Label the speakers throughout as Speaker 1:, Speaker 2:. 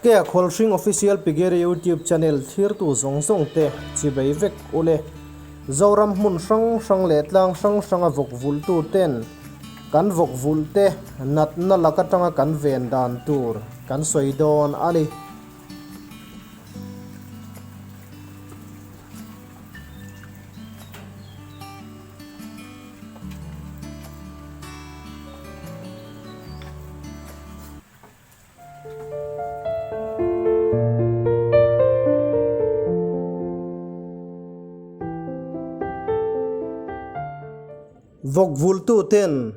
Speaker 1: Ke Khawlhring Official Piggery YouTube Channel thlirtu zawng zawng te chibei vek ule. Zoram hmun hrang hrang leh tlang hrang hranga vawk vulhtu ten kan vawk vulh te natna lak atanga kan ven dan tur kan sawi dawn a ni. Vawk vultu ten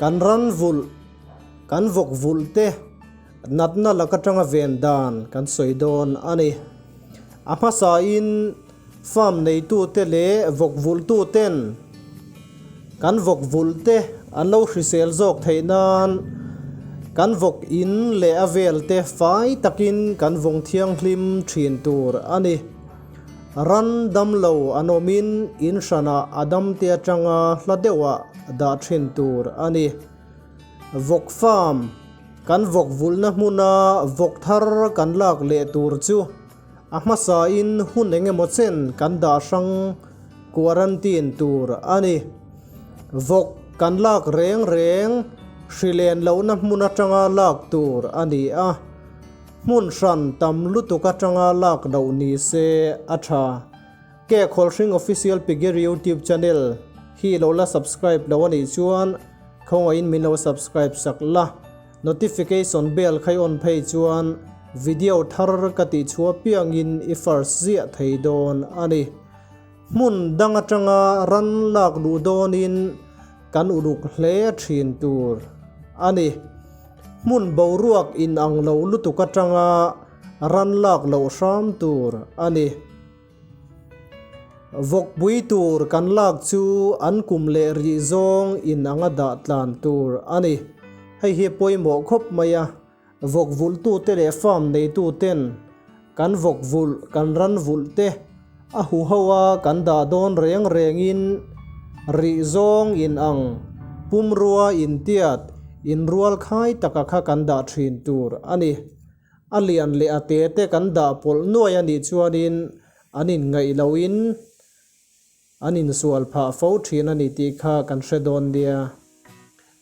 Speaker 1: kan ran vulh, kan vawk vulh te natna lak atanga ven dan kan sawi dawn a ni. A hmasain farm neitu te leh vawk vulhtu ten kan vawk vulh te an lo hrisel zawk theih nan kan vawk in leh a vel te fai takin kan vawng thianghlim thin tur a ni. Ran damlo an awmin in hranah a damte atanga hla deuhah dah thin tur a ni. Vawk farm kan vawk vulhna hmuna vawk thar kan lak leh tur chu A hmasain hun eng emaw chen kan dah hrang quarantine tur a ni. Vawk kan lak reng reng hrilen lohna hmun atanga lak tur a ni a, hmun hran tam lutuk atanga lak loh ni se a tha. Ke Khawlhring Official Piggery YouTube channel hi lo la subscribe lo a nih chuan khawngaihin min lo subscribe sak la. Notification bell khai on phei chuan video thar ka tih chhuah piangin i first ziah thei dawn a ni. Hmun dang atanga ran lak luh dawnin kan uluk hle thin tur a ni. Hmun boruak inang lo lutuk atanga ran lak loh hram tur a ni. Vawkpui tur kan lak chu an kum leh rih zawng in anga dah tlan tur a ni. Hei hi pawimawh khawp mai a, vawk vulhtute leh farm neituten kan vawk vulh, kan ran vulh te a huho a kan dah dawn reng rengin rih zawng in ang pumrua intiat inrual khai taka kha kan dah thin tur a ni. A lian leh a te te kan dah pawlh nuai a nih chuanin an inngaih lohin an insual phah fo thin a ni tih kha kan hre dawn nia.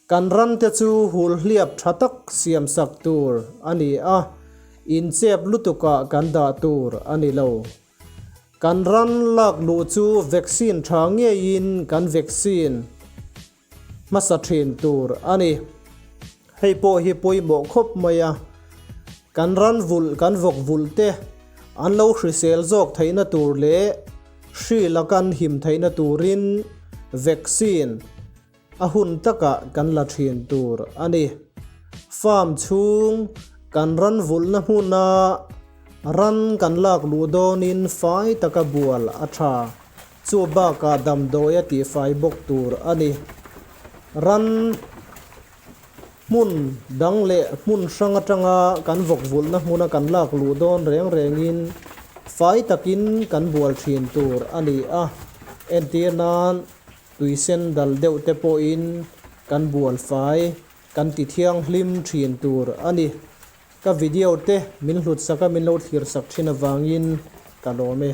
Speaker 1: Kan ram te chu hul hliap tha tak siam sak tur a ni a, inchep lutukah kan dah tur a ni lo. Kan ram lak luh chu vaccine tha ngeiin kan vaccine. hmasa thin tur a ni. Hei pawh hi pawimawh khawp mai a, kan ran vulh kan vawk vulh te an lo hrisel zawk theihna tur leh hri laka an him theihna turin vaccine a hun takah kan la thin tur a ni. Farm chhung kan ran vulhna hmuna ran kan lak luh dawnin fai taka bual a tha. Chu bakah damdawi a tihfai bawk tur a ni. Ran hmun dang leh hmun hrang atanga kan vawk vulhna hmuna kan lak luh dawn reng rengin fai takin kan bual thin tur a ni a. Entir nan tuisen dal deuh te pawhin kan bual fai kan ti thianghlim thin tur a ni. Ka video te min hlut sak a min lo thlir sak thin avangin ka lawm e.